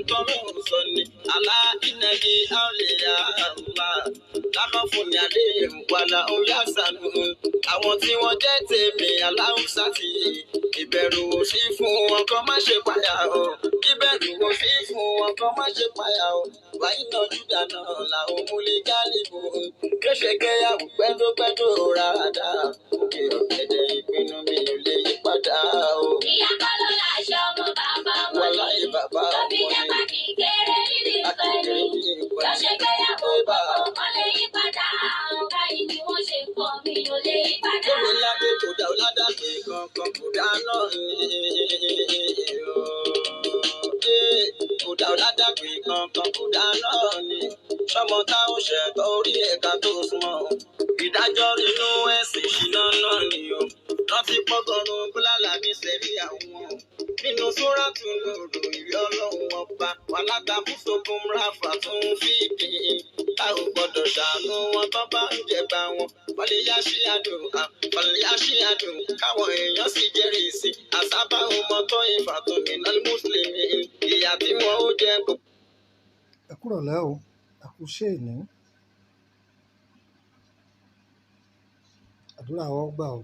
Tọ́lọ́run sọ ni aláìnàjì àlèyá àlá lákàn fún ní alẹ́ wàlà òyà sànù. Àwọn tí wọ́n jẹ́ tèmi aláùsá ti ìbẹ̀rù ò sí fún wọn kọ́ má ṣe payà o. Ìbẹ̀rù ò sí fún wọn kọ́ má ṣe payà o. Wáyé náà júdà náà làwọn múlẹ̀ jálìbò. Kéṣe kẹ́yàwó pẹ́tópẹ́tó rárá. Òkè ọ̀gẹ̀dẹ̀ ìpinnu mi ò lè yí padà o. Ìyá kọ́ ló láṣọ ọmọ bàbá ọmọ Wàláhì ni. bàbá Tó fi ọmọ jẹ́ ni. pàkì kéré nídìí nǹkan Akékeré ẹni. ní nǹkan Lọ ṣe ẹni. gbéyàwó Ébà. gbogbo wọn lè yí padà. Báyìí ni wọ́n ṣe pọ̀ mi ò lè yí padà. Kómi ládé kò dá ọ̀làdàpé kankan kò dá náà ní kò dá ọ̀làdàpé kankan kò dá náà ní. Sọmọ táwọn ṣẹ̀tọ́ orí ẹ̀ka tó súnmọ́. Ìdájọ́ inú ẹ̀sìn ṣìnà náà ni o. Rántí pọ́gọ́rùn-ún búlálà ní sẹ́rí àwọn. Nínú sóràtù lòrò ìrí ọlọ́run ọba. Wàlágà fúnṣokùn ráfà tún fìdí. A ò gbọ́dọ̀ ṣàánú wọn tó bá ń jẹba wọn. Wàlíyá ṣí àdùn, káwọn èèyàn sì jẹ́rìí sí. Àsábà ọmọ tó ìfà tó mi náà mùsùlùmí. Ìyá tí wọ́n ó jẹ kò Ẹ kúrọ̀lẹ́ o, ẹ kú iṣẹ́ ìní. Àdúrà wa ó gbà o.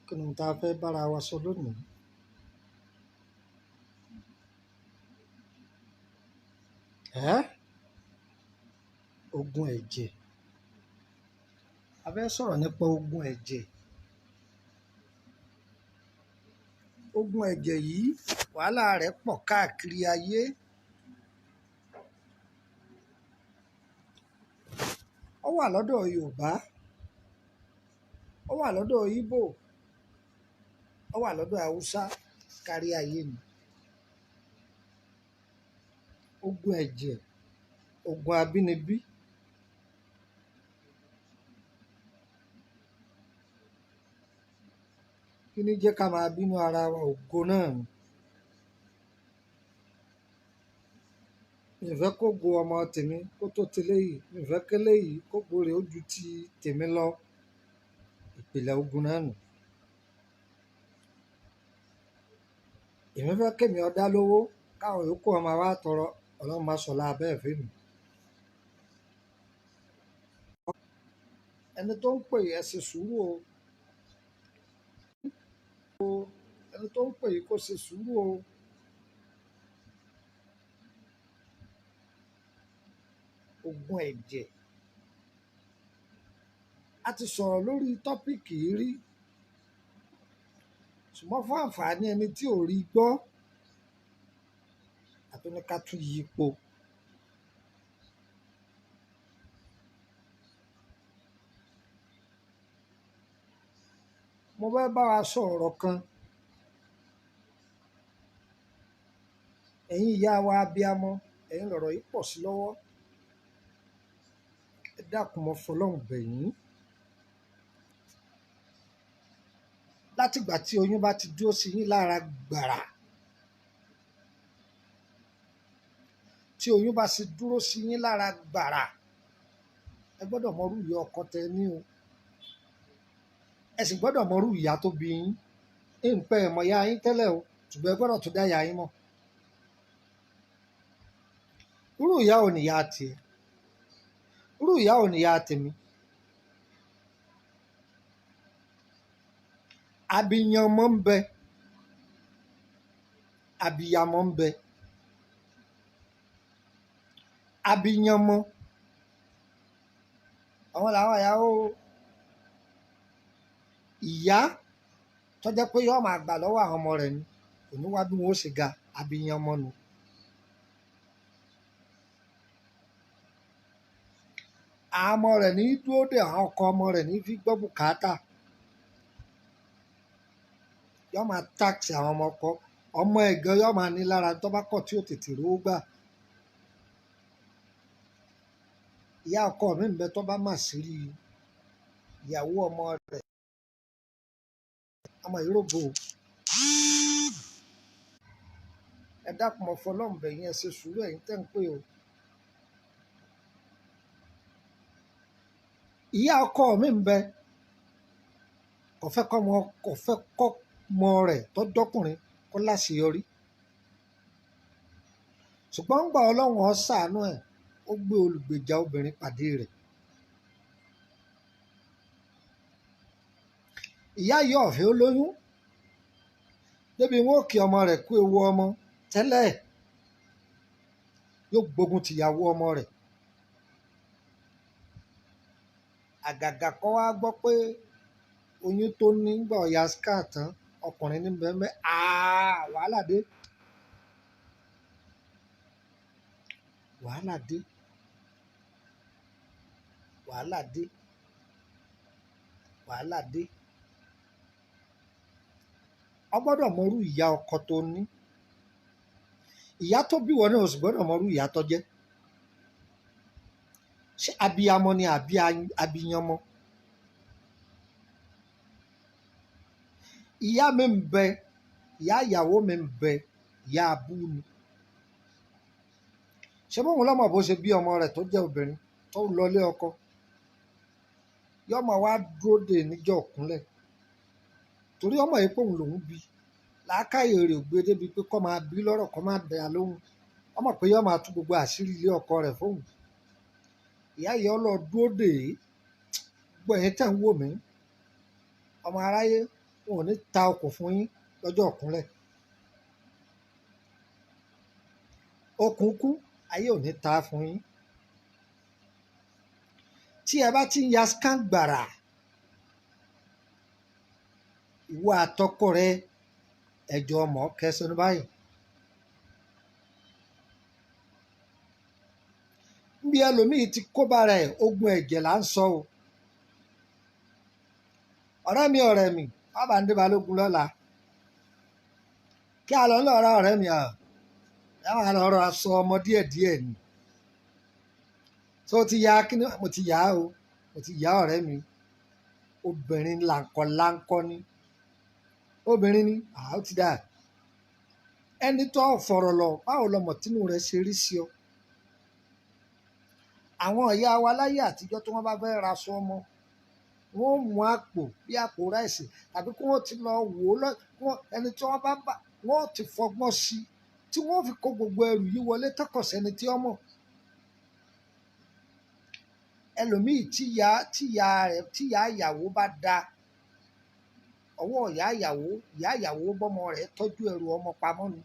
Kí ni ohun tá a fẹ́ bára wa sọ lónìí? Ẹ́ ogun ẹ̀jẹ̀. A fẹ́ sọ̀rọ̀ nípa ogun ẹ̀jẹ̀. Ogun ẹ̀jẹ̀ yìí, wàhálà rẹ̀ pọ̀ káàkiri ayé. Ó wà lọ́dọ̀ Yorùbá, ó wà lọ́dọ̀ Íbò, ó wà lọ́dọ̀ Haúsá, kárí ayé ni. Ogun ẹ̀jẹ̀, ogun abínibí. Kí ni jẹ́ ká máa bínú ara wa? Ògo náà ni. Mi ò fẹ́ kó go ọmọ tèmi kó tó teléyìí, mi ò fẹ́ kéléyìí kó go rẹ̀ ó ju ti tèmi lọ. Ìpìlẹ̀ ogun náà nù. Èmi fẹ́ kémi ọdá lówó káwọn yòókù ọmọ wa tọrọ ọlọ́run má sọlá abẹ́ ẹ̀fẹ́ mi. Ẹni tó ń pè ẹ ṣe sùúrù o. Ẹni tó ń pè yìí kó ṣe sùúrù o. Ogun ẹ̀jẹ̀. A ti sọ̀rọ̀ lórí tọ́píìkì yìí rí. Ṣùgbọ́n fún àǹfààní ẹni tí ò rí gbọ́, àtúní ká tún yí po. Mo fẹ́ bá wa sọ ọ̀rọ̀ kan. Ẹ̀yin ìyá wa abiyamọ, ẹ̀yin lọ̀rọ̀ yìí pọ̀ sí lọ́wọ́. Ẹ dákun, mo fọlọ́run bẹ̀ yín. Látìgbà tí oyún bá ti dúró sí yín lára gbàrà, tí oyún bá sì dúró sí yín lára gbàrà, ẹ gbọ́dọ̀ mọrú ìyá ọkọ tẹ ní o. Ẹ sì gbọ́dọ̀ mọrú ìyá tó bí yín. Nǹkan ẹ̀ mọ̀ ya yín tẹ́lẹ̀ o, ṣùgbọ́n ẹ gbọ́dọ̀ tún dá ya yín mọ̀. Irú ìyá ò ní ìyá tiẹ̀? Irú ìyá ò ní ìyá tèmi? Abiyamọ ń bẹ, abiyamọ ń bẹ. Abiyamọ, àwọn làwọn ìyàwó ìyá tó jẹ́ pé yóò máa gbà lọ́wọ́ àwọn ọmọ rẹ̀ ni, kò ní wá bí wọn ó ṣe ga, abiyamọ nu. Àwọn ọmọ rẹ̀ ní dúró dè, àwọn ọkọ ọmọ rẹ̀ ní fi gbọ́ bùkátà. Yóò máa tax àwọn ọmọ ọkọ, ọmọ ẹ̀ gan yóò máa ní lára tó bá kọ̀ tí ò tètè rówó gbà. Ìyá ọkọ mi ń bẹ tó bá mà sí rí ìyàwó ọmọ rẹ̀, ọmọ yìí rògbò. Ẹ dákun, mo fọlọ́run bẹ̀ yín, ẹ ṣe sùúrù ẹ̀yin tẹ́ ń pè o. Ìyá ọkọ mi ń bẹ, kò fẹ́ kọ́mọ, kò fẹ́ kọ́mọ rẹ̀ tó dọ́kùnrin kó láṣeyọrí. Ṣùgbọ́n ń gbà Ọlọ́run ó ṣàánú ẹ̀, ó gbé olùgbèjà obìnrin pàdé rẹ̀. Ìyá yìí ọ̀fẹ́ ó lóyún débi wọn ò kí ọmọ rẹ̀ kú ewu ọmọ tẹ́lẹ̀, yóò gbógun tìyàwó ọmọ rẹ̀. Àgàgà kọ́ wá gbọ́ pé oyún tó ní gbà ọ̀yà scan tán ọkùnrin ní bẹ́ẹ̀ wàhálà dé, wàhálà dé, wàhálà dé, wàhálà dé. Ọ gbọ́dọ̀ mọrú ìyá ọkọ tó ní. Ìyá tó bí wọn náà ò sì gbọ́dọ̀ mọrú ìyá tó jẹ́. Ṣé abiyamọ ni àbí abiyanmọ? Ìyá mi ń bẹ, ìyá ìyàwó mi ń bẹ, ìyá abú ni. Ṣé bóun lọ́mọ bó ṣe bí ọmọ rẹ̀ tó jẹ́ obìnrin tó lọlé ọkọ? Yọ́mọ wá dúró dè níjọ́ kúnlẹ̀. Torí ọmọ yìí pòun lòún bí. Làákàyè rẹ̀ ò gbé débi pé kó máa bí lọ́rọ̀ kó máa dà lóhùn. Ọmọ pé yọ́ máa tú gbogbo àṣírí ilé ọkọ rẹ̀ fóun. Ìyá yìí ọlọ́ dúró dè é. Gbogbo ẹ̀yin tẹ̀ ń wò mí. Ọmọ aráyé wọn ò ní ta okùn fún yín lọ́jọ́ ìkúnlẹ̀. Okùn kú, ayé ò ní ta fún yín. Tí ẹ bá ti ń ya scan gbàrà, ìwọ àtọkọ rẹ ẹjọ ọmọ kẹsàn-án báyìí. Níbi ẹlòmíì ti kó bára ẹ̀, ogun ẹ̀jẹ̀ là ń sọ o. Ọ̀rẹ́ mi, ọ̀rẹ́ mi, wọ́n bá ń dé Balógun lọ́la. Kí a lọ ń lọ ra ọ̀rẹ́ mi, ẹ̀ wọ́n á lọ ra aṣọ ọmọ díẹ̀díẹ̀ ni. Tó ti ya kí ni mo ti yá o, mo ti yá ọ̀rẹ́ mi. Obìnrin làǹkọ̀ láǹkọ́ ni. Obìnrin ni, àá ó ti dà. Ẹni tó fọ̀rọ̀ lọ, báwo lọmọ tínú rẹ̀ ṣe rí sí ọ? Àwọn ìyá wa láyé àtijọ́ tí wọ́n bá fẹ́ ra aṣọ ọmọ, wọ́n ó mú àpò bí àpò ráìsì tàbí kí wọ́n ti lọ wò ó lọ, ẹni tí wọ́n bá bà, wọ́n ó ti fọgbọ́n sí i tí wọ́n ó fi kó gbogbo ẹrù yìí wọlé tọkọ̀sẹ́ni tí ó mọ̀. Ẹlòmíì tíya tíya rẹ̀ tíya ìyàwó bá da ọwọ́ ìyá ìyàwó, ìyá ìyàwó bọ́mọ rẹ̀ tọ́jú ẹrù ọmọ pamọ́ ni.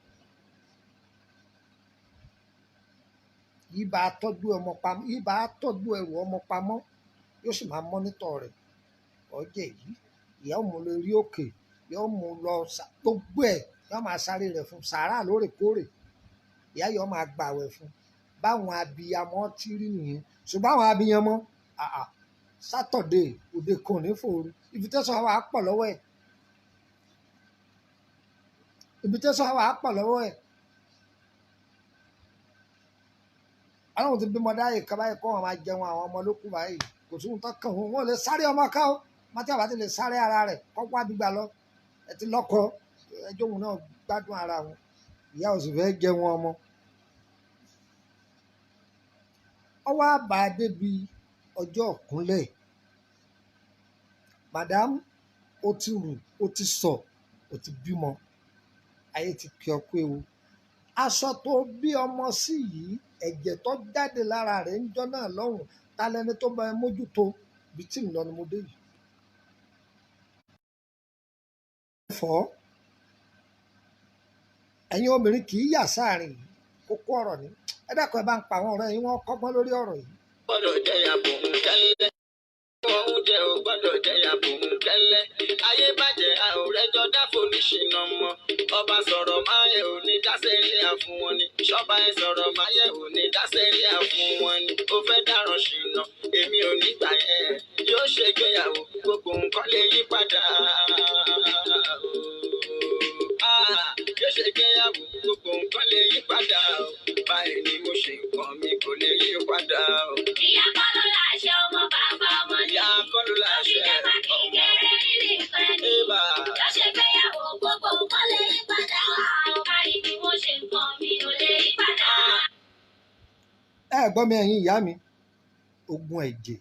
Yìí bá tọ́jú ọmọ pamọ́, yìí bá tọ́jú ẹrù ọmọ pamọ́, yóò sì máa mọ́nítọ̀ rẹ̀. Ọjẹ́ yìí, ìyá ò mú lọ rí òkè, yóò mú lọ gbogbo ẹ̀, yóò máa sáré rẹ̀ fún sàárà lóòrèkóòrè. Ìyá yóò máa gbàwẹ̀ fún. Báwọn abiyamọ ti rí nìyẹn. Ṣùgbọ́n àwọn abiyamọ, àà, Sátọ̀dé òde kan ò ní fòru. Invitation wa pọ̀ lọ́wọ́ ẹ̀. Invitation wa pọ̀ lọ́wọ́ ẹ̀. Ọlọ́run ti bímọ dáyé kan báyìí kó wọn máa jẹun àwọn ọmọ ló kù báyìí. Kò sí ohun tó kàn wọ́n. Wọ́n lè sáré ọmọ ká o. Mátí àbá ti lè sáré ara rẹ̀ kọ́ wá gbígbà lọ. Ẹ ti lọ́kọ, ẹjọ́ òun náà gbádùn ara wọn. Ìyá ò sì fẹ́ jẹun ọmọ. Ó wá bá a débi ọjọ́ ìkúnlẹ̀. Madam, ó ti rù, ó ti sọ̀, ó ti bímọ. Ayé ti kí ọ kú ewu. Aṣọ tó bí ọmọ sí yìí, ẹ̀jẹ̀ tó jáde lára rẹ̀ ń jọ́ náà lọ́hùn. Ta lẹni tó bá ẹ mójútó? Ibi tí ń lọ ni mo dé yìí. Fọ́. Ẹ̀yin obìnrin kì í yà sáàrin yìí. Kókó ọ̀rọ̀ ni. Ẹ dákun, ẹ bá ń pa àwọn ọ̀rẹ́ yín, wọ́n kọ́gbọ́n lórí ọ̀rọ̀ yìí. Gbọ́dọ̀ jẹyà bòńkẹ́lẹ́. Oúnjẹ ò gbọ́dọ̀ jẹyà bòńkẹ́lẹ́. Ayé bàjẹ́ a ò rẹ́jọ́ dáfo níṣìnà mọ́. Ọba sọ̀rọ̀ máyẹ̀ ò ní dásẹ̀ríà fún wọn ni. Ṣọ́ba ẹ sọ̀rọ̀ máyẹ̀ ò ní dásẹ̀ríà fún wọn ni. Ó fẹ́ dáràn ṣìnà, èmi ò ní gbà yẹn. Yóò ṣègbéyàwó, gbogbo nǹkan lè yí padà. Yóò ṣègbéyàwó, gbogbo nǹkan lè yí padà. Báyìí ni mo ṣe nǹkan mi kò lè yí padà. Ìyá kọ́ ló láṣẹ ọmọ, bàbá ọmọ ni. Ìyá kọ́ ló láṣẹ Òbí jẹ́ má kí ọmọ. kéré nílé ìfẹ́ ni. Ébà. Yóò ṣègbéyàwó, gbogbo nǹkan lè yí padà. Báyìí ni mo ṣe nǹkan mi ò lè yí padà. Ẹ gbọ́ mi ẹ̀yin ìyá mi, ogun ẹ̀jẹ̀.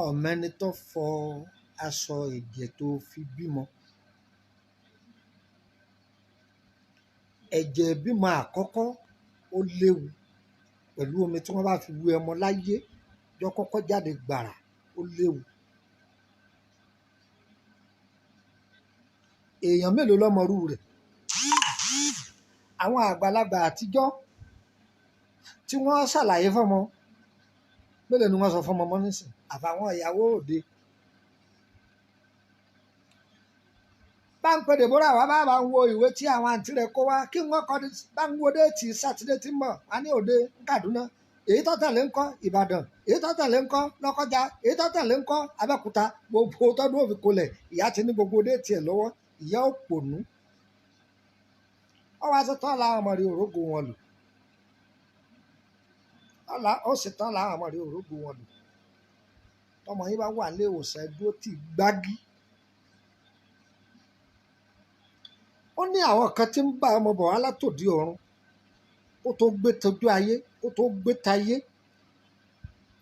Ọ̀mẹ́ni tó fọ aṣọ ẹ̀jẹ̀ tó fi bímọ. Ẹ̀jẹ̀ ìbímọ àkọ́kọ́ ó léwu pẹ̀lú omi tí wọ́n bá fi wé ọmọ láyé jọ kọ́kọ́ jáde gbàrà, ó léwu. Èèyàn mélòó lọ́mọrú rẹ̀? Àwọn àgbàlagbà àtijọ́ tí wọ́n ṣàlàyé fọ́mọ, mélòó ni wọ́n sọ fọ́mọ mọ́ nísìn àfàwọn ìyàwó òde. Bá ń pe Deborah wá, bá ń wo ìwé tí àwọn àǹtí rẹ̀ kó wá kí wọ́n kọ́, bá ń wo déètì Sátidé tí ń bọ̀ wá ní òde ní Kaduna, èyí tó tẹ̀lé ń kọ́ Ìbàdàn, èyí tó tẹ̀lé ń kọ́ Lọ́kọ́jà, èyí tó tẹ̀lé ń kọ́ Abẹ́òkúta. Gbogbo tọ́dún òfin kolẹ̀, ìyá ti ní gbogbo déètì ẹ̀ lọ́wọ́. Ìyá òpònú ọ wá sí tán làwọn ọmọ rẹ̀ òrógo wọn lò, ó sì tán làwọn ọmọ rẹ̀ òrógo wọn lò. Tọmọ yín bá wà ní ìwòsàn, dúró tì gbági. Ó ní àwọn kan tí ń bá ọmọ bọ̀ wá látòdì ọ̀run kó tó gbé tọjú ayé, kó tó gbé tayé.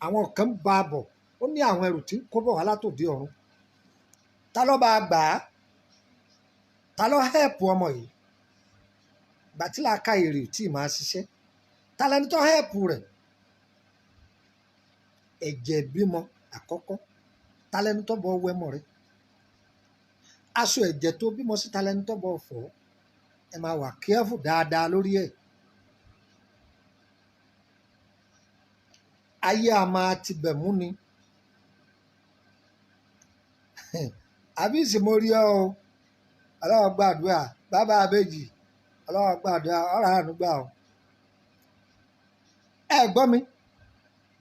Àwọn kan ń bá a bọ̀. Ó ní àwọn ẹrù tí ń kó bọ̀ wá látòdì ọ̀run. Ta ló bá a gbà á? Ta ló hẹ́ẹ̀pù ọmọ yìí? Gbàtí làákà èrè tí ì máa ṣiṣẹ́, ta lẹni tó hẹ́ẹ̀pù rẹ̀? Ẹ̀jẹ̀ bímọ àkọ́kọ́, ta lẹni tó bọ́ wẹ́mọ̀ rẹ̀? Aṣọ ẹ̀jẹ̀ tó bímọ sí, ta lẹni tó bọ́ fọ̀? Ẹ máa wà kẹ́ẹ̀fù dáadáa lórí ẹ̀. Ayé a máa ti bẹ̀ mú ni. Àbí ìsìnmó rí ọ o, Ọlọ́run gbàdúrà bàbá àbèjì, Ọlọ́run gbàdúrà ọ̀rọ̀ àánú gbà o. Ẹ gbọ́ mi,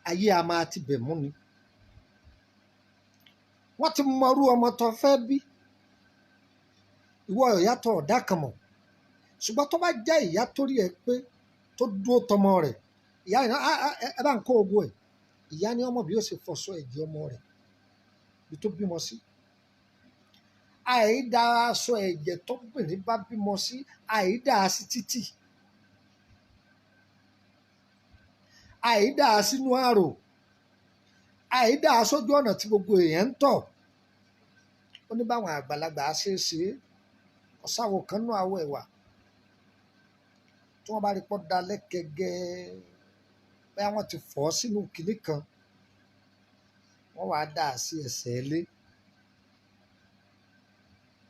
ayé a máa ti bẹ̀ mú ni. Wọ́n ti mọrú ọmọ tó fẹ́ bí. Ìwọ ìyá tó ọ̀dà kan mọ̀, ṣùgbọ́n tó bá jẹ́ ìyá torí ẹ pé tó dúró tọmọ rẹ̀, ìyá yìí náà ẹ bá ń kó ogun ẹ̀. Ìyá ni ọmọ bí ó ṣe fọṣọ ẹ̀jẹ̀ ọmọ rẹ̀ bí tó bímọ sí. Àìdá aṣọ ẹ̀jẹ̀ tóbìnrin bá bímọ sí, àìdá sí títì, àìdá sínú àrò, àìdá sójú ọ̀nà tí gbogbo èèyàn ń tọ̀. Ó ní báwọn àgbàlagbà ṣe é ṣe ọ̀sáwò kan nú àwọ̀ ẹ̀wà tí wọ́n bá rí pọ́ dalẹ̀ gẹ́gẹ́, bóyá wọ́n ti fọ́ sínú kinní kan, wọ́n wàá dà á sí ẹsẹ̀ ilé.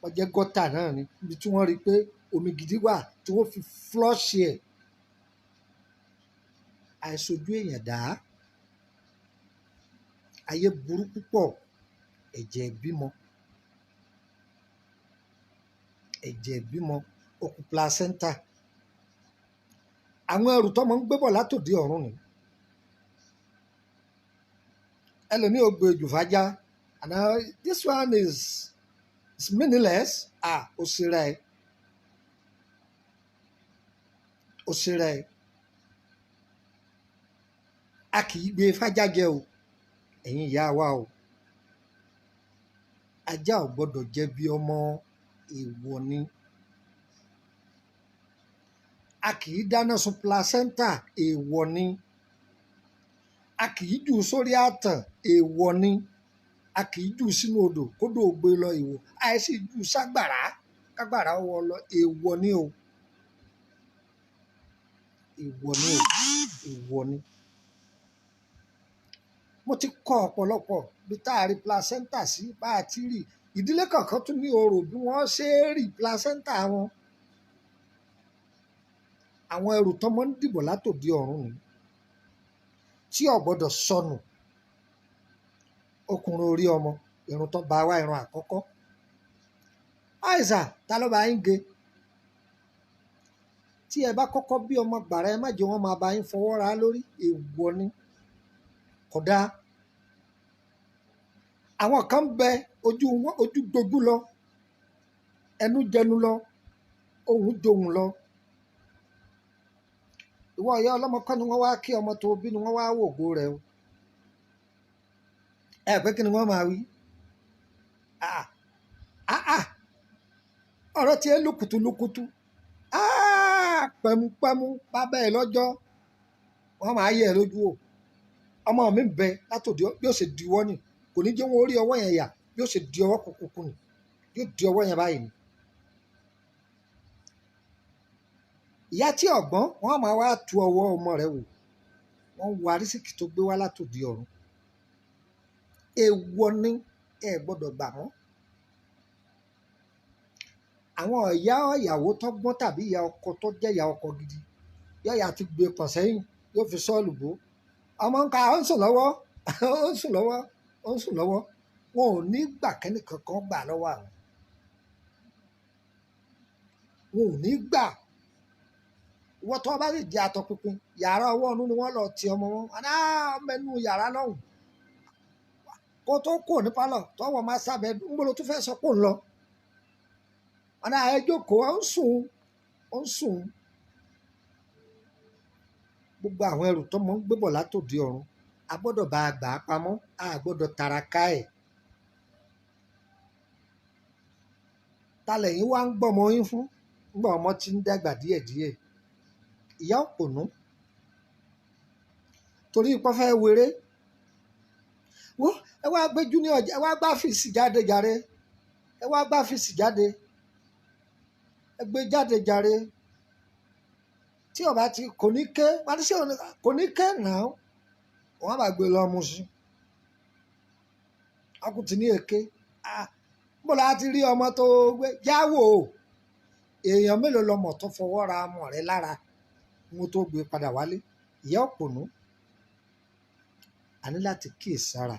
Wọ́n jẹ́ gọ́tà náà ni, níbi tí wọ́n rí i pé omi gidi wà tí wọ́n fi flọ́ọ̀ṣì ẹ̀. Àìsojú èèyàn dá, ayé burú púpọ̀. Ẹ̀jẹ̀ ìbímọ, ẹ̀jẹ̀ ìbímọ, okùn placenta, àwọn ẹrù tọ́mọ ń gbé bọ̀ látòdì ọ̀run ni. Ẹlòmíì ò gbé jù fájá, and this one is meaningless. Ah, ó ṣe rẹ̀, ó ṣe rẹ̀. A kì í gbé fájá jẹ o, ẹ̀yin ìyá wa o. Ajá ò gbọ́dọ̀ jẹ bí ọmọ, èèwọ̀ ni. A kì í dáná sun placenta, èèwọ̀ ni. A kì í jù sórí ààtàn, èèwọ̀ ni. A kì í jù sínú odò kódò gbé lọ, èèwọ̀. Àìsí jù ságbàrá kágbàrá wọ lọ, èèwọ̀ ni o, èèwọ̀ ni o, èèwọ̀ ni. Mo ti kọ́ ọ̀pọ̀lọpọ̀ bí tá a rí placenta sí, bá a ti rí ìdílé kọ̀ọ̀kan tún ní orò bí wọ́n ṣe é rí placenta wọn. Àwọn ẹrù tọmọ ń dìbò látòdì ọ̀run ni tí ò gbọ́dọ̀ sọnù. Ọkùnrin orí ọmọ, irun tó bá wá, irun àkọ́kọ́. Àìsà, ta ló bá yín ge? Tí ẹ bá kọ́kọ́ bí ọmọ gbàrà, ẹ má jẹ́ wọ́n máa bá yín fọwọ́ ra lórí, èèwọ̀ ni, kódà. Àwọn kan ń bẹ, ojú wọn ojú gbojú lọ, ẹnu jẹnu lọ, ohùn johùn lọ. Ìwọ ìyá ọlọ́mọ kọ́ ni wọ́n wá kí ọmọ tó bí ni wọ́n wá wògo rẹ̀ o. Ẹ pé kí ni wọ́n máa wí? Ah ah, ọ̀rọ̀ tí ẹ lùkùtù lùkùtù, ah pẹ̀mupẹ̀mu bàbá ẹ lọ́jọ́, wọ́n máa yẹ̀ ẹ́ lójú o. Ọmọ mi ń bẹ látòdì, bí ó ṣe diwọ́ ni, kò ní jẹ́ wọn orí ọwọ́ yẹn yà, bí ó ṣe di ọwọ́ kúkúkú ni, yóò di ọwọ́ yẹn báyìí ni. Ìyá tí ọ̀gbọ́n wọ́n máa wá tu ọwọ́ ọmọ rẹ̀ wò, wọ́n wo arísìkì tó gbé wá látòdì ọ̀run. Èèwọ̀ ni, ẹ gbọ́dọ̀ gbà wọ́n. Àwọn ìyá ìyàwó tó gbọ́n tàbí ìyá ọkọ tó jẹ́ ìyá ọkọ gidi, yọ̀yà ti gbé pọ̀n sẹ́yìn, yóò fi sọ́ọ̀lù bò. Ọmọ ń ka, ó ń sùn lọ́wọ́, ó ń sùn lọ́wọ́, ó ń sùn lọ́wọ́. Wọn ò ní gbà kẹ́ni kankan gbà lọ́wọ́ àwọn. Wọn ò ní gbà. Ìwọ tó bá sì jẹ́ atọpinpin, yàrá ọwọ́ ọ̀nù ni wọ́n lọ ti ọmọ wọn. Àná ọmọ ẹnu yàrá lọ́hùn. Kó tó kúrò ní pálọ̀, tọ́wọ́ máa sábẹ́, ń bolo tó fẹ́ sọ pé òun lọ. Àná ẹ jókòó, ó ń sùn, ó ń sùn. Gbogbo àwọn ẹrù tọ́mọ ń gbé bọ̀ látòdì ọ̀run, a gbọ́dọ̀ bá a gbà á pamọ́, a gbọ́dọ̀ tàràkà ẹ̀. Ta lẹ̀yin wá ń gbọ́mọ yín fún? Nígbà ọmọ ti ń dàgbà díẹ̀díẹ̀. Ìyá òpònú. Torí ipò fẹ́ weré. Wo ẹ wá gbé junior, ẹ wá gbá fìsì jáde jàre. Ẹ wá gbá fìsì jáde. Ẹ gbé jáde jàre. Tí ó bá ti kò ní ké, wọ́n ti ṣe kò ní ké náà. Wọ́n á bá gbé lọ mú sí. Ọkùnrin ti ní èké. Ah, bó la ti rí ọmọ tó gbé jáwó o. Èèyàn mélòó lọmọ tó fọwọ́ ra ọmọ rẹ lára mo tó gbé padà wálé. Ìyá òpònú. A ní láti kíyèsára.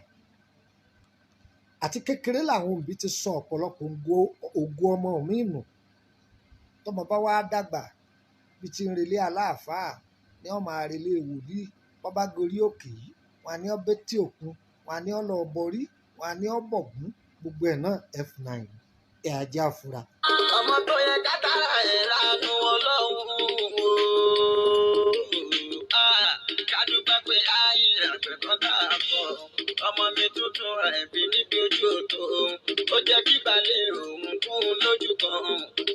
Àti kékeré làwọn òbí ti sọ ọ̀pọ̀lọpọ̀ ògo ọmọ mi nù. Tọ́mọ bá wá dàgbà bí ti ń relé aláàfáà ni wọ́n máa relé wòlíì. Wọ́n bá gorí òkè yìí, wọ́n á ní ọ bẹ́tì òkun, wọ́n á ní ọ lọ bọrí, wọ́n á ní ọ bọ̀gún. Gbogbo ẹ̀ náà F9 ẹ̀ ajá fura. Ọmọ tó yẹ ká tara ẹ̀ lánú Ọlọ́run o. Ah, ká dúpẹ́ pé ayé àgbẹ̀kọ́ tá a bọ̀. Ọmọ mi tuntun ẹ̀bí níbi ojú òtó. Ó jẹ́ kí balẹ̀ òun kún un lójú kan.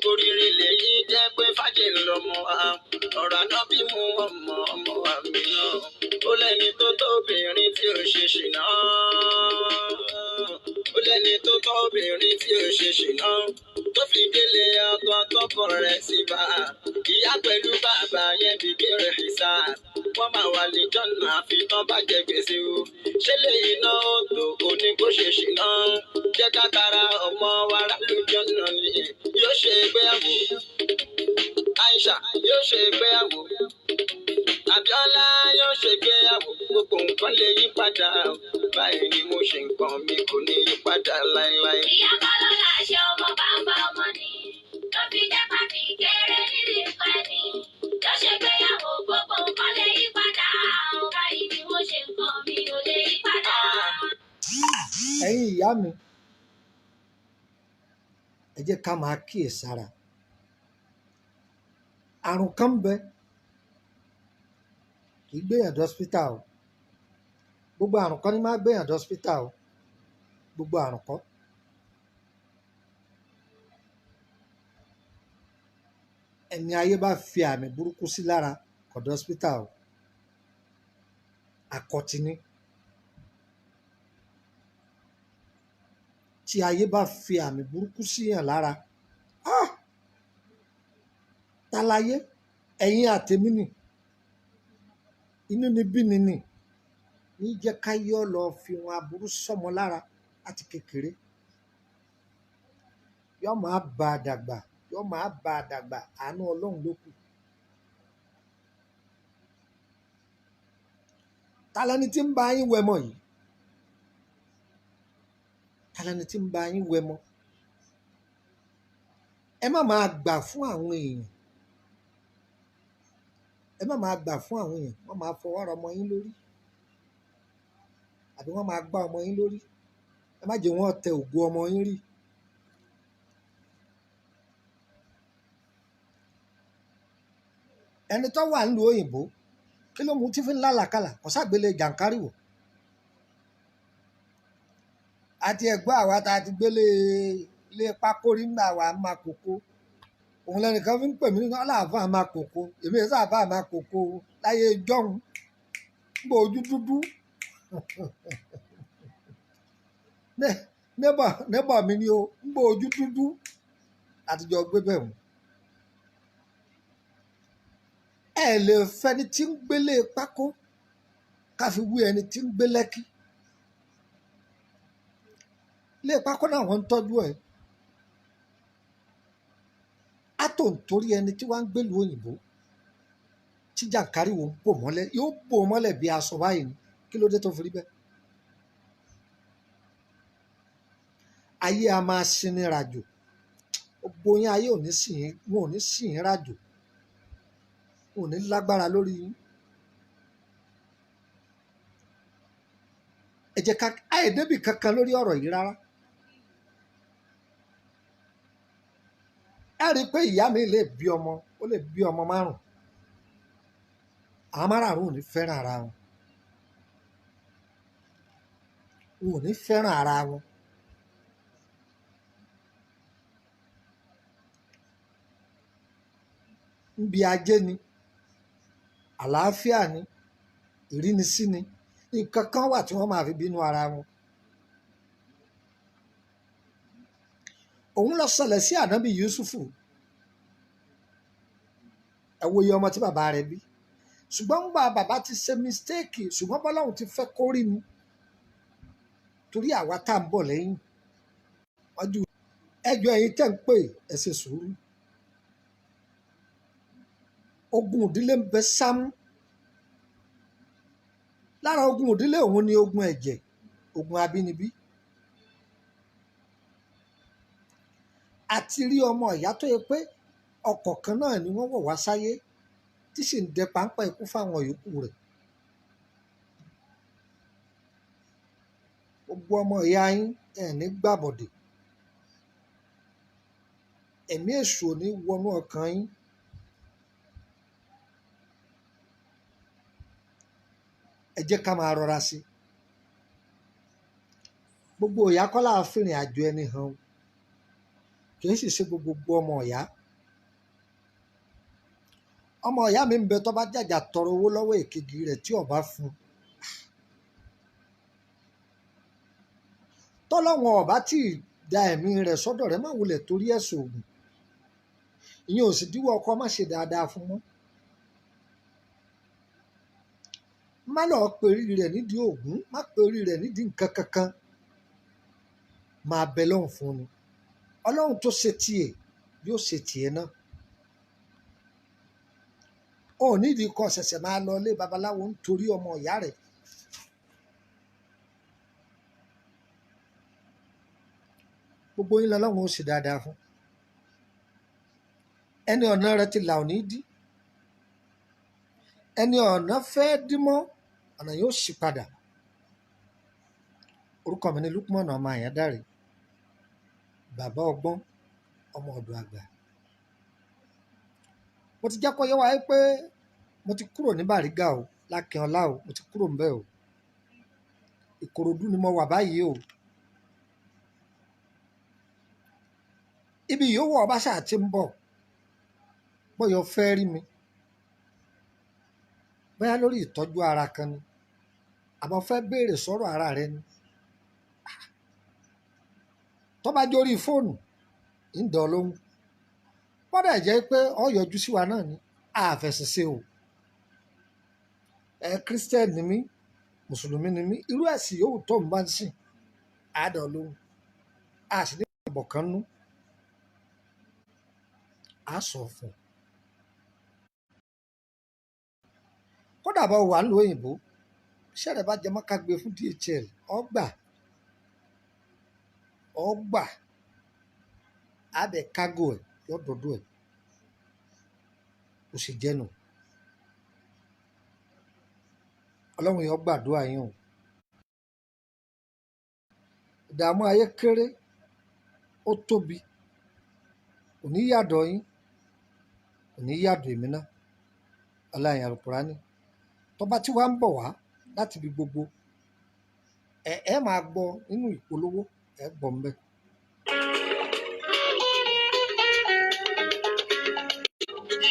Oríire lèyí jẹ́ pé fàjẹ́ lọ́mọ wa. Ọ̀rọ̀ àná bí mu ọmọ ọmọ wa mi náà. Ó lẹ́ni tó tó obìnrin tí ò ṣe ṣìnà. Ó lẹ́ni tó tọ́ obìnrin tí ò ṣe ṣìnà. Tó fi délé ọkọ tọkọ rẹ̀ sí bá. Ìyá pẹ̀lú bàbá yẹn bìbí rẹ̀ ṣá. Wọ́n máa wà ní jọ́nà àfi tán bá jẹ gbèsè o. Ṣé lè iná òtò òní kó ṣe ṣìnà? Jẹ́ ká tara ọmọ wa rálùjọ́nà ni. Yóò ṣe ìgbéyàwó. Aisha yóò ṣe ìgbéyàwó. Abíọ́lá yóò ṣe ìgbéyàwó. Gbogbo nǹkan lè yí padà. Báyìí ni mo ṣe nǹkan mi kò ní yí padà láéláé. Ìyá kọ́ ló láṣẹ ọmọ bàbá ọmọ ni. Tó fi jẹ́ pàtì kéré nílùú ìfẹ́ ni. Tó ṣe gbéyàwó gbogbo nǹkan lè yí padà. Báyìí ni mo ṣe nǹkan mi ò lè yí padà. Ẹ̀yin ìyá mi, ẹ jẹ́ ká máa kíyèsára. Àrùn kan ń bẹ, kì í gbéyàn dé hospital o. Gbogbo àrùn kan ní máa gbéyàn dé hospital o. Gbogbo àrùn kọ́. Ẹni ayé bá fi àmì burúkú sí lára kò dé hospital o. Àkọ́tì ni. Tí ayé bá fi àmì burúkú síyàn lára, ah! Tálayé, ẹ̀yin àtèmi nì, inú ni bí ni nì, ní jẹ́ ká yọ́ lọ fi wọn aburú sọ́mọ lára láti kékeré. Yọ́ máa bá a dàgbà, yọ́ máa bá a dàgbà, àánú Ọlọ́run ló kù. Ta lẹni tí ń bá yín wẹmọ yìí? Ta lẹni tí ń bá yín wẹmọ? Ẹ má máa gbà fún àwọn èèyàn. Ẹ má máa gbà fún àwọn èèyàn. Wọ́n máa fọwọ́ ra ọmọ yín lórí. Àbí wọ́n máa gbá ọmọ yín lórí. Ẹ má jẹ́ wọ́n tẹ ògo ọmọ yín rì. Ẹni tó wà nílùú òyìnbó, kí ló mú tí fi ń lálàkàlà? Kò ságbélé jàǹkárìwò. Àti ẹ̀gbọ́n àwa tá a ti gbélé ilé pákórí ńgbà wa máa kókó. Òun lẹnìkan fi ń pè mí nínú aláàfáà máa kókó. Èmi ẹ̀ sáàfáà máa kókó láyé jọ́hun. Ń bò ojú dúdú. Nébọ̀ mi ni o, ń bò ojú dúdú. Àtijọ́ gbé bẹ̀ wọ́n. Ẹ lè fẹni tí ń gbélé pákó ká fi wí ẹni tí ń gbé Lẹ́kí. Ilé pákó náà wọ́n ń tọ́jú ẹ̀. Á tó ń torí ẹni tí wọ́n ń gbélú òyìnbó tí jàǹkáríwò ń bò mọ́lẹ̀, yóò bò mọ́lẹ̀ bí aṣọ báyìí ni. Kí ló dé tó fi rí bẹ́ẹ̀? Ayé a máa sinmi ràjò. Gbogbo yín ayé ò ní sìn yín, wọn ò ní sìn yín ràjò, wọn ò ní lágbára lórí yín. Ẹ jẹ́ ká àìdébì kankan lórí ọ̀rọ̀ yìí rárá. Ẹ rí i pé ìyá mi lè bí ọmọ, ó lè bí ọmọ márùn-ún. Àwọn márààrún ò ní fẹ́ràn ara wọn. Wọn ò ní fẹ́ràn ara wọn. Nbi ajé ni, àlàáfíà ni, ìrínisí ni, nǹkan kan wà tí wọ́n máa fi bínú ara wọn. Òun lọ ṣẹlẹ̀ sí Ànábì Yusufu. Ẹ wo iye ọmọ tí bàbá rẹ̀ bí. Ṣùgbọ́n ńgbà bàbá ti ṣe mistake, ṣùgbọ́n bọ́lọ́hun ti fẹ́ kó rí ni. Torí àwa tá à ń bọ̀ lẹ́yìn. Wájú ẹjọ́ ẹ̀yin tẹ́ ń pè, ẹ ṣe sùúrù. Ogun ìdílé ń bẹ sámú. Lára ogun ìdílé òun ni ogun ẹ̀jẹ̀, ogun abínibí. Àti rí ọmọ ìyá tó yẹ pé ọkọ̀ kan náà ni wọ́n wọ̀ wá sáyé tí sì ń dẹ páńpẹ́ ikú fáwọn yòókù rẹ̀. Gbogbo ọmọ ìyá yín ẹ̀ ní gbàbọ̀dè. Ẹ̀mí èṣù ò ní wọnú ọkàn yín. Ẹ jẹ́ ká máa rọra sí i. Gbogbo ìyá kọ́ là á fìrìn àjò ẹni hàn o. Kì í sì ṣe gbogbo ọmọ ìyá. Ọmọ ìyá mi ń bẹ tó bá jàjà tọrọ owó lọ́wọ́ èkejì rẹ̀ tí ó bá fún un. Tọ́lọ́wọ́n ọ̀bá tí ì da ẹ̀mí rẹ̀ sọ́dọ̀ rẹ̀ má wulẹ̀ torí ẹ̀sùn ògùn. Ìyẹn ò sì díwọ́ ọkọ má ṣe dáadáa fún mọ́. Má lọ perí rẹ̀ nídìí ògún, má perí rẹ̀ nídìí nǹkan kankan. Máa bẹ lọ́hùn fún ni. Ọlọ́run tó ṣe tiẹ̀ yóò ṣe tiẹ̀ náà. O ò nídìí kó ṣẹ̀ṣẹ̀ máa lọ ilé babaláwo nítorí ọmọ ìyá rẹ̀. Gbogbo yín lọ́lọ́run ó ṣe dáadáa fún. Ẹni ọ̀nà rẹ̀ ti là ò ní dí. Ẹni ọ̀nà fẹ́ dí mọ́, ọ̀nà yóò ṣí padà. Orúkọ mi ni Lukman ọmọ Àyándárè, bàbá ọgbọ́n, ọmọ ọ̀dọ̀ àgbà. Mo ti jẹ́ kó yé wa pé mo ti kúrò ní Bàrígà o, Lákínọlá o, mo ti kúrò ńbẹ̀ o. Ìkòròdú ni mo wà báyìí o. Ibi yòówù ọba ṣáà ti ń bọ̀, bóyá o fẹ́ rí mi, bóyá lórí ìtọ́jú ara kan ni, àbọ̀ fẹ́ béèrè sọ́rọ̀ ara rẹ ni. Tó bá jórí fóònù, ń dán lóhùn. Bọ́dà jẹ́ pé ọ yọjú sí wa náà ni, a fẹ̀sìn ṣe o. Ẹ Kírísítẹ́nì ni mí, Mùsùlùmí ni mí, irú ẹ̀sìn yòówù tó ń bá ń sìn, á dán lóhùn. A sì ní ìbọ̀ kan nú. A sọ fún un. Kódà bá wà nílùú òyìnbó, iṣẹ́ rẹ̀ bá jẹ mọ́ ká gbé fún DHL, ọ gbà, ọ gbà, á bẹ̀ kágò ẹ̀, yọ dọ̀dọ̀ ẹ̀. Ó sì jẹ́nu. Ọlọ́run yóò gbàdúrà yín o. Ìdààmú ayé kéré, ó tóbi, kò ní yàdọ̀ yín, kò ní yàdọ̀ èmi náà. Ọláyin Àlùkùránì. Tó bá tí wá ń bọ̀ wá láti ibi gbogbo, ẹ máa gbọ́ nínú ìpolówó, ẹ gbọ́ ńbẹ̀.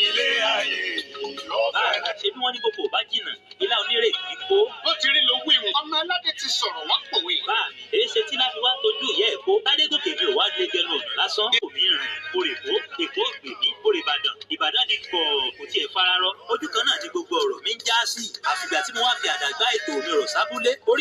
Ilé ayé ló fẹ́rẹ̀. Ṣé bí wọ́n ní gbogbo ò bá jìnnà, ilá onírè kì í kó. Bó ti rí lówó ìwọ̀n. Ọmọ aládé ti sọ̀rọ̀ wọ́n pòwe. Bá mi, èé ṣe tí láfi wá tójú ìyá ẹ̀ kó. Ládégòkè mi ò wá lè jẹnu ọ̀nà lásán. Kò mí rìn, orè kó, Èkó ògbè mí, orè Ìbàdàn. Ìbàdàn di kọ̀, kò tiẹ̀ fararọ. Ojú kan náà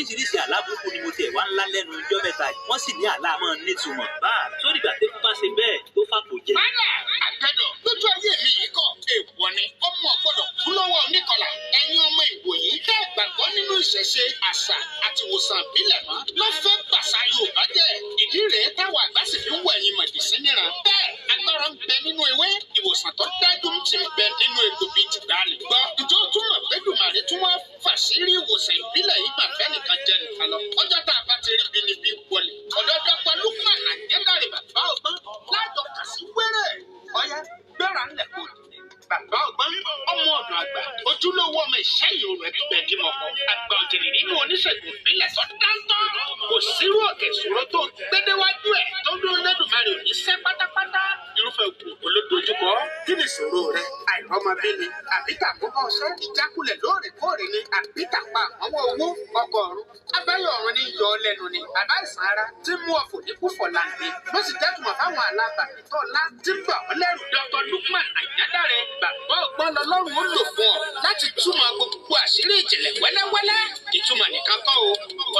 Oríṣiríṣi àlá burúkú ni mo tiẹ̀ wá ńlá lẹ́nu ijọ́ mẹ́ta yìí. Wọ́n sì ní àlá máa ń nítumọ̀. Bá a sórí ìgbà tẹ́kú bá ṣe bẹ́ẹ̀ tó fàpò jẹ. Bálà àgẹ́dọ̀ lójú ayé mi yìí kọ̀ èèwọ̀ ni ọmọ gbọ́dọ̀ kú lọ́wọ́ oníkọlà. Ẹ̀yin ọmọ ìwòyí tẹ́ gbàgbọ́ nínú ìṣẹ̀ṣe, àṣà àti ìwòsàn ìbílẹ̀ mọ́ ló fẹ́ pàṣà Yorùbá jẹ́. Ìdí rèé táwọn àgbà sì fi ń wọ ẹ̀yin mọ̀jẹ̀sí níran. Bẹ́ẹ̀ agbára ń bẹ nínú ewé, ìwòsàn tó dájú ń ti ń bẹ nínú egbò bíi tìgbàanì. Gbọ́ ìjọ tún mọ̀ pé Dùmàrè tún wá fàṣírí ìwòsàn ìbílẹ̀ yìí gbà fẹ́ nìkan jẹ nìkan lọ. Ọjọ́ tá a bá ti rí bí níbi wọlé. Ọ̀dọ́ Dr. Lukman Ayédáre bàbá ọgbọ́n lájọ kà sí wẹ́rẹ́. Ọ̀yá gbéra ńlẹ̀ kò dìde. Bàbá ọgbọ́n ọmọ ọ̀dọ̀ àgbà ojúlówó ọmọ ìṣẹ́yìn òrùn ẹgbẹ́ dìmọ̀kọ àgbà òjìrì nínú oníṣègùn ìbílẹ̀ tó dáńtọ́. Kò sírú òkè ìṣòro tó gbédéwájú ẹ̀ tó dúró lẹ́dùnmarè ò ní sẹ́ pátápátá. Irúfẹ́ òkú olódojúkọ kí ni ìṣòro rẹ? Àìrọ́mọbí ni àbí tàkóbá ọṣẹ́ ìjákulẹ̀ lóòrèkóòrè ni àbí tàpá àwọn owó ọkọ̀ ọ̀run. Abẹ́yẹ̀ ọ̀run ní yọ ọ́ lẹ́nu ni àbá ìsàn ara tí mú ọ̀fọ̀ ní kúfọ̀ láǹdé. Ló sì jẹ́tùmọ̀ fáwọn alábà ìtọ́lá tí ń bà ọ́ lẹ́rù. Dr. Lukman Àyádáre bàbá ọgbọ́n lọ́lọ́run ó lò fún ọ láti túmọ̀ gbogbo àṣírí ìjìnlẹ̀ wẹ́lẹ́wẹ́lẹ́. Ìtumọ̀ nìkan kọ́ o,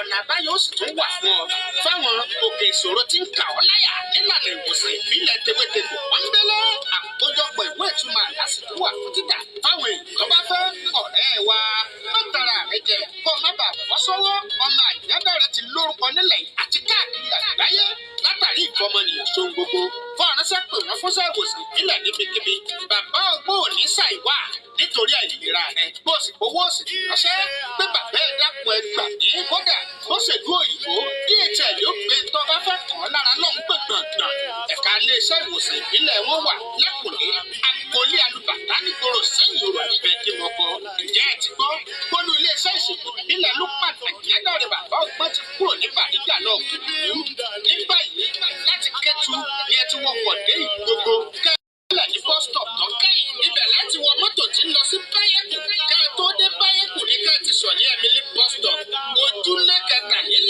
ọ̀nà àbáyọ ó sì tún wà fún ọ. Fáwọn òkè ìṣòro tí ń kà ọ́ láyà nílànà ìwòsàn ìbílẹ̀ tewétegbò pọ́nbélé. Àkójọpọ̀ ìwé ìtumọ̀ àlá sì tún wà fún títà fáwọn èèyàn tó bá fẹ́. Ọ̀rẹ́ wa má tara rẹ jẹ kó má bàa bọ́ sọ́wọ́. Ọmọ Àyádáre ti lórúkọ nílẹ̀ yìí àti káàkiri àgbáyé látàrí ìfọmọnìyàn ṣohun gbogbo. Fọ́nránṣẹ́ pè wọ́n fúnṣẹ́ ìwòsàn ìbílẹ̀ níbikíbi. Bàbá ọgbọ́n ò ní ṣàìwá nítorí àìlera rẹ. Bó o sì fowó òsì ránṣẹ́ pé bàbá ẹ dákun ẹ gbà ní. Kódà bó ṣèlú òyìnbó DHL ó gbé tó bá fẹ́ kàn án lára lọ́hùn gbọ̀ngbọ̀ngbọ̀n. Ẹ̀ka iléeṣẹ́ ìwòsàn ìbílẹ̀ wọn wà lẹ́kùnlé agboolé alùbàtà nígboro sẹ́yìn òrò ìbẹ̀ dìmọ̀kọ. Ǹjẹ́ ẹ ti gbọ́? Bólú iléeṣẹ́ ìṣègùn ìbílẹ̀ ló pàtàkì Ayédáre bàbá ọgbọ́n ti kúrò ní Bàrígà lọ Kìdìú. Ní báyìí láti Kétu ni ẹ ti wọkọ̀ dé Ìgbogbo. Kẹ́lẹ̀ ní bus stop tó kẹ́yìn. Ibẹ̀ láti wọ mọ́tò tí ń lọ sí Báyẹ̀kù. Kẹ́ ẹ tó dé Báyẹ̀kù ní kẹ́ ẹ ti sọ̀ ní Emily bus stop. Ojúlé 53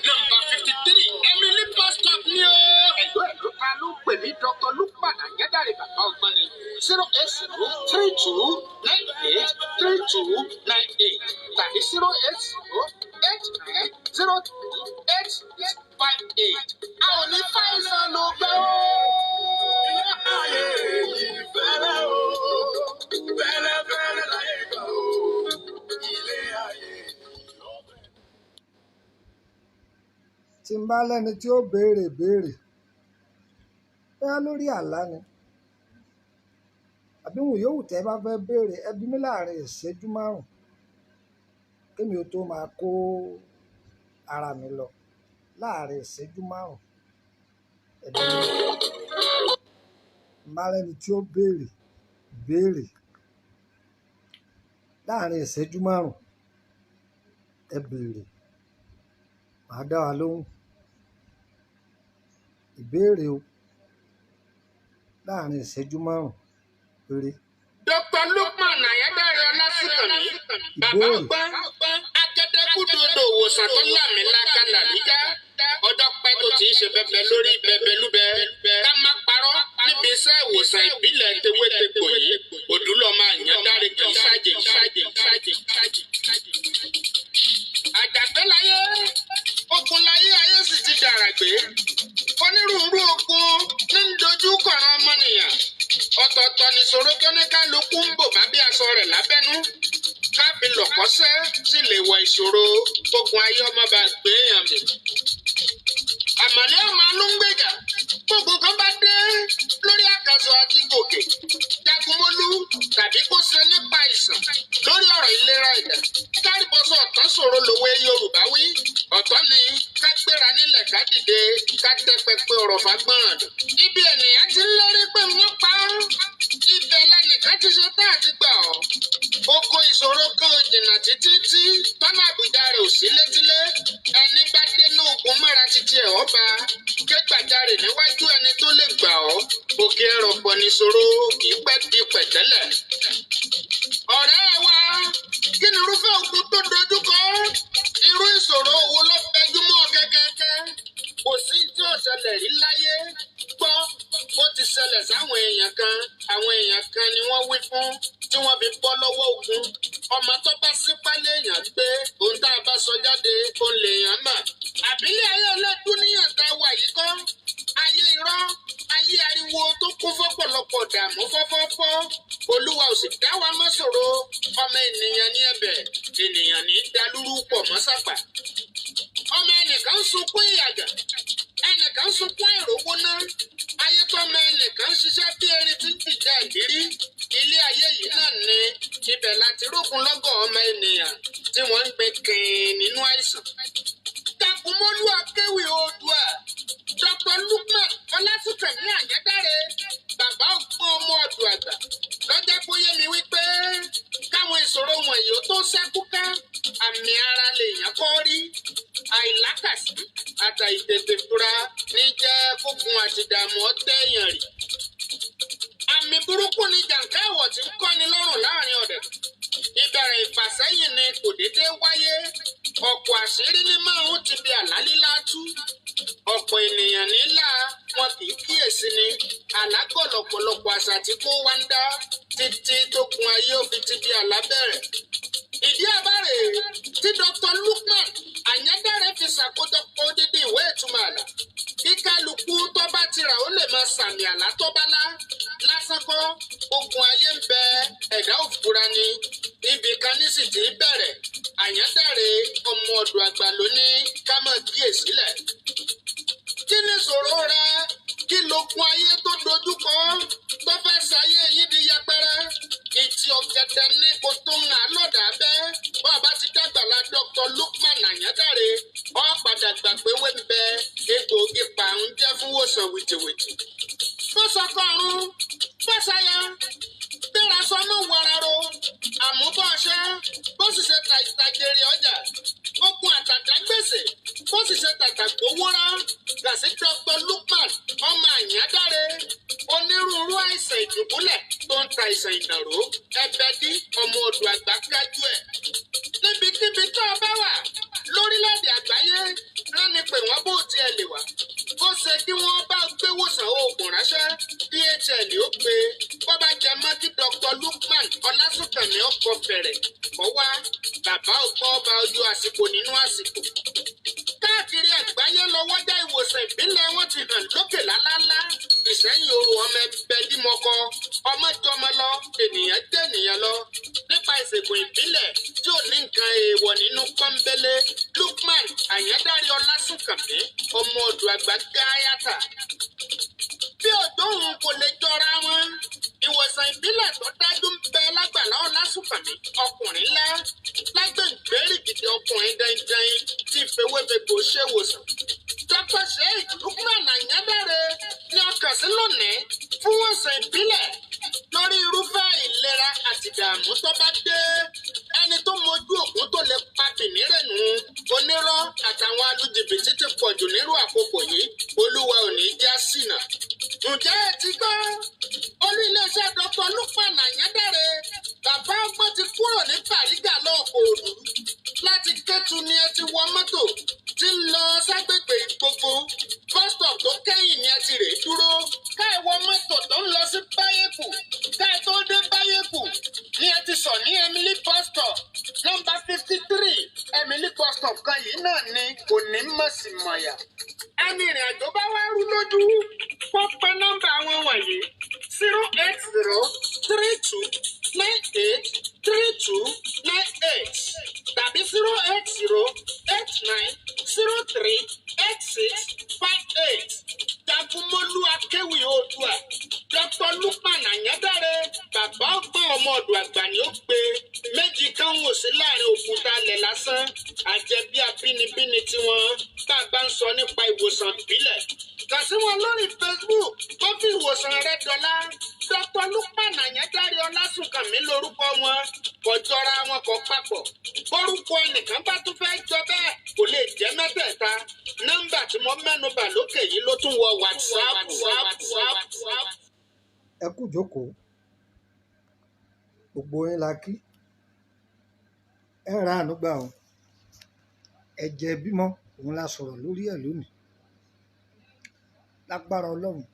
nọ́mbà 53 Emily bus stop ni ó. Ẹ̀lú ẹ̀lú ta ló pè mí Dr. Lukman Ayédáre bàbá ọgbọ́n ni 08032983298 tàbí 08089038658. A ò ní fàìsàn ló gbẹ́ o. Ayé yìí fẹ́lẹ́ o, fẹ́lẹ́ fẹ́lẹ́ láyé gbà o, ilé ayé yìí ó fẹ́lẹ́. Tí n bá lẹ́ni tí ó béèrè béèrè, bóyá lórí àlá ni àbí òun yòówù tẹ́ bá fẹ́ béèrè, ẹ bi mí láàrin ìṣẹ́jú márùn-ún kémi ó tó máa kó ara mi lọ. Láàrin ìṣẹ́jú márùn-ún, ẹ bi mí. N bá lẹ́ni tí ó béèrè béèrè láàrin ìṣẹ́jú márùn-ún, ẹ béèrè, màá dá wa lóhùn. Ìbéèrè o, láàrin ìṣẹ́jú márùn-ún péré. Dr. Lukman Ayédáre Ọlásìkànnì bàbá Ìbéèrè. ọgbọ́n agẹdẹgúdodo òwòsàn tó lámìlaka làlújá. Ọjọ́ pẹ́ tó ti ń ṣe bẹbẹ lórí bẹbẹlúbẹ. Ká má parọ́ níbi iṣẹ́ ìwòsàn ìbílẹ̀ tewétegbò yìí. Òdúlọ́mọ Àyádáre kì í ṣàjèjì ṣàjèjì ṣàjèjì ṣàjèjì. Àjàgbé láyé, ogun láyé, ayé sì ti dàràgbé. Onírúurú ogun ní ń dojú kọ̀ràn ọmọnìyàn. Ọ̀tọ̀ọ̀tọ̀ nìṣòro tó ní kálukú ń bò má bí aṣọ rẹ̀ lábẹ́nú. Káfí lọ̀kọ́sẹ́ sì lè wọ ìṣòro ogun ayé ọmọ bá gbé èèyàn mì. Àmàlẹ́ ọmọ ló ń gbèjà. Gbogbo kan bá dé lórí àkàsọ̀ àti gòkè. Jagunmólú tàbí kó ṣe nípa ìsàn lórí ọ̀rọ̀ ìlera ẹ̀dá. Kárìbọ̀sọ̀ ọ̀tán ṣòro lòwe Yorùbá wí. Ọ̀tọ̀ ni ká gbéra nílẹ̀ ká dìde ká tẹ́ pẹpẹ ọ̀rọ̀ fágbọ́n. Ibi ènìyàn ti ń lérí pé wọ́n pa á. Ibẹ̀ lẹ́nìkan ti ṣe tá àti gbà ọ́. Oko ìṣòro kan ò jìnnà títí tí tọ́nà àbújá rẹ̀ ò sí létílé. Ẹni bá dénú ogun mọ́ra títí ẹ̀ ọ́ bá. Ké gbàjarè níwájú ẹni tó lè gbà ọ́. Òkè ẹrọ̀pọ̀ nìṣòro kì í pẹ́ di pẹ̀tẹ́lẹ̀. Ọ̀rẹ́ wa, kí ni irúfẹ́ ogun tó dojúkọ? Irú ìṣòro wo ló fẹjú mọ́ ọ kẹ́kẹ́kẹ́? Kò sí tí ò ṣẹlẹ̀ rí láyé. Gbọ́, ó ti ṣẹlẹ̀ sáwọn èèyàn kan. Àwọn èèyàn kan ni wọ́n wí fún tí tí wọ́n fi bọ́ lọ́wọ́ ogun. Ọmọ tó bá sípá léèyàn gbé, ohun tá a bá sọ jáde òun lèèyàn mà. Àbílẹ̀ ayé ọlọ́dún níyàn tá a wà yìí kọ́. Ayé irọ́, ayé ariwo tó kún fọ́pọ̀lọpọ̀ dààmú fọ́fọ́fọ́. Olúwa ò sì dá wa mọ́ ṣòro. Ọmọ ènìyàn ní ẹ̀bẹ̀, ènìyàn ní dalúrú pọ̀ mọ́ sàpà. Ọmọ ẹnìkan ń sunkún ìyàgà, ẹnìkan ń sunkún àìrówó ná. Ayé tọ́mọ ẹnìkan ń ṣiṣẹ́ bí erin tí ń jìjà ìdírí. Ilé ayé yìí náà ni ibẹ̀ láti rógun lọ́gọ̀ ọmọ ènìyàn tí wọ́n ń gbé kìn nínú àìsàn. Jagunmólú Akéwì Oòduà, Dr. Lukman Ọlásùnkànmí Àyẹ́dáre, bàbá ògbọ́n ọmọ ọ̀dọ̀ àgbà, lọ́jọ́ kó yé mi wípé káwọn ìṣòro wọ̀nyí ó tó ṣẹ́kù ká, àmì ara lèèyàn kọ́ rí. Àìlákàsí àtàìtètè fura ní jẹ́ kógun àti ìdààmú ọ̀tẹ̀ èèyàn rì. Àmì burúkú ni jàǹká ẹ̀wọ̀ tí ń kọ́ni lọ́rùn láàrin ọ̀dẹ̀. Ìbẹ̀rẹ̀ ìfàsẹ́yìn ni kò déédéé wáyé. Ọ̀pọ̀ àṣírí ní máa ń ti bi àlá lílá tú. Ọ̀pọ̀ ènìyàn nílà wọn kì í kíyèsí ni. Àlágọ̀ lọ̀pọ̀lọpọ̀ àṣà tí kò wá ń dá títí tó kun ayé òfin ti bi àlá bẹ̀rẹ̀. Ìdí àbárè tí Dr. Lukman Àyándáré fi ṣàkójọpọ̀ odidi ìwé ìtumọ̀ àlá. Kí kálukú tó bá ti rà ó lè máa sàmì àlá tó bá lá. Lásán kọ́, ogun ayé ń bẹ, ẹ̀dá òfura ni. Ibì kan ní sì ti bẹ̀rẹ̀. Àyándáré ọmọ ọ̀dọ̀ àgbà ló ní ká máa kíyèsílẹ̀. Kí ni ìṣòro rẹ? Kí lókun ayé tó dojúkọ tó fẹ́ ṣayé yín di yẹpẹrẹ? Ìtì ọ̀gẹ̀dẹ̀ ní kò tó ń hàn lọ́dà bẹ́. Bá a bá ti dàgbà la Dr. Lukman Àyándáré, ọ padà gbà pé wé ń bẹ egbòogi pààrùn jẹ́ fún wòsàn wìtìwìtì. Fọ́sọkọ̀run, fọ́sàyà, gbéra sọmọ wararo, àmúbọ̀ṣẹ́, bó sì ṣe tàjèrè ọjà, ogun àtàtà gbèsè, bó sì ṣe tàtà gbówórá, gàsí Dr. Lukman ọmọ Àyándáré, onírúurú àìsàn ìdùbúlẹ̀ tó ń ta àìsàn ìdàrú, ẹbẹdí ọmọ odò àgbà kájú ẹ̀. Níbikíbi tó o bá wà lórílẹ̀‐èdè àgbáyé, rán ni pé wọ́n bó tiẹ̀ lè wà. Bó ṣe kí wọ́n bá gbé wòsàn oògùn ránṣẹ́, DHL ó gbé. Bó bá jẹ mọ́ kí Dr. Lukman Ọlásùnkànmí ọkọ̀ fẹ̀rẹ̀ kọ́ wá, bàbá ọkọ̀ ọba ojú àsìkò nínú àsìkò. Káàkiri àgbáyé lọ́wọ́jà ìwòsàn ìbílẹ̀ wọn ti hàn lókè lálálá. Ìsẹ́yìn oru ọmọ ẹgbẹ́ dímọ̀kọ, ọmọ jọmọ lọ, ènìyàn jẹ́ ènìyàn lọ. Nípa ìṣègùn ìbílẹ̀ tí ò ní nǹkan èèwọ̀ nínú pọ́nbélé, Lukman Àyándáré Ọlásùnkànmí, ọmọ ọ̀dọ̀ àgbà gáyàtà. Bí òdòhùn kò lè jọra wọn, ìwòsàn ìbílẹ̀ tó dájú ń bẹ lágbàlá Ọlásùnkànmí, ọkùnrin ńlá, lágbèǹgbèrè gidi ọkùnrin dandan tí fewébego ṣèwòsàn. Dr. Sheikh Lukman Àyándáré ní ọkàn sí lónìí fún ìwòsàn ìbílẹ̀ lórí irúfẹ́ ìlera àti ìdààmú tó bá dé. Ẹni tó mojú ògùn tó lè pa bìnírènù, onírọ́ àtàwọn alújìbìtì ti pọ̀jù nírú àkókò yìí, Olúwa ò ní já ṣìnà. Ǹjẹ́ ẹ ti gbọ́? Olú iléeṣẹ́ Dr. Lukman Àyándáré, bàbá ọgbọ́n ti kúrò ní Bàrígà lọ́ọ̀kọ̀ọ̀dù. Láti Kétu ni ẹ ti wọ mọ́tò tí ń lọ ságbègbè gbogbo. Bus stop tó kẹ́yìn ni ẹ ti rè dúró. Ká ẹ wọ mọ́tò tó ń lọ sí Báyẹ̀kù. Ká ẹ tó dé Báyẹ̀kù ni ẹ ti sọ̀ ní Emily bus stop nọ́mbà 53 Emily bus stop kan yìí náà ni kò ní mọ̀símọ̀yà. Ẹni ìrìn àjò bá wá rú lójú, kó pe nọ́mbà wọn wọ̀nyí 080 32 98 32 98 tàbí 080 89 03 86 58. Jagunmólú Akéwì Oòduà, Dr. Lukman Àyándáré, bàbá ọgbọ́n ọmọ ọ̀dọ̀ àgbà ni ó gbé. Méjì kan wò sí láàrin òkúta alẹ̀ lásán, àjẹbí abínibíni tiwọn bá a bá ń sọ nípa ìwòsàn ìbílẹ̀. Kàn sí wọn lórí Facebook, wọ́n fi ìwòsàn rẹ dọ́là. Dr. Lukman Àyándáré Ọlásùnkànmí lórúkọ wọn, kò jọra wọn kò papọ̀. Bórúkọ ẹnìkan bá tún fẹ́ jọ bẹ́ẹ̀ kò lè jẹ́ mẹ́tẹ̀ẹ̀ta. Nọ́mbà tí mo mẹ́nu bà lókè yìí ló tún wọ WhatsApp. Ẹ kú jókòó, gbogbo yín la kí. Ẹ ra àánú gbà o. Ẹ̀jẹ̀ bímọ òun la sọ̀rọ̀ lórí ẹ̀ lónìí. Lágbára Ọlọ́run,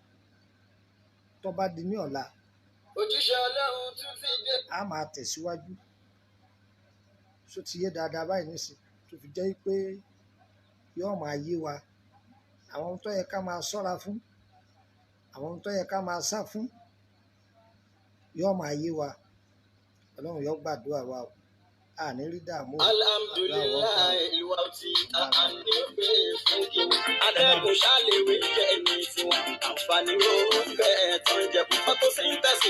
tó bá di ní ọ̀la Òjíṣẹ́ Ọlọ́run tún ti A máa tẹ̀síwájú. Ṣó ti yé dáadáa báyìí nísìn, tó fi jẹ́ pé yóò máa yé wa àwọn ohun tó yẹ ká máa ṣọ́ra fún, àwọn ohun tó yẹ ká máa sá fún, yóò máa yé wa. Ọlọ́run yóò gbàdúrà wa o, a ní rí dààmú o, àdúrà wa ó gbà o. Alhamdulilayi ìwà tí a ní pé fún kí atẹ́gùn ṣàlèwé jẹ́ ẹni tiwọn àǹfààní ó ń bẹ́ẹ̀ tó ń jẹ photosynthesis.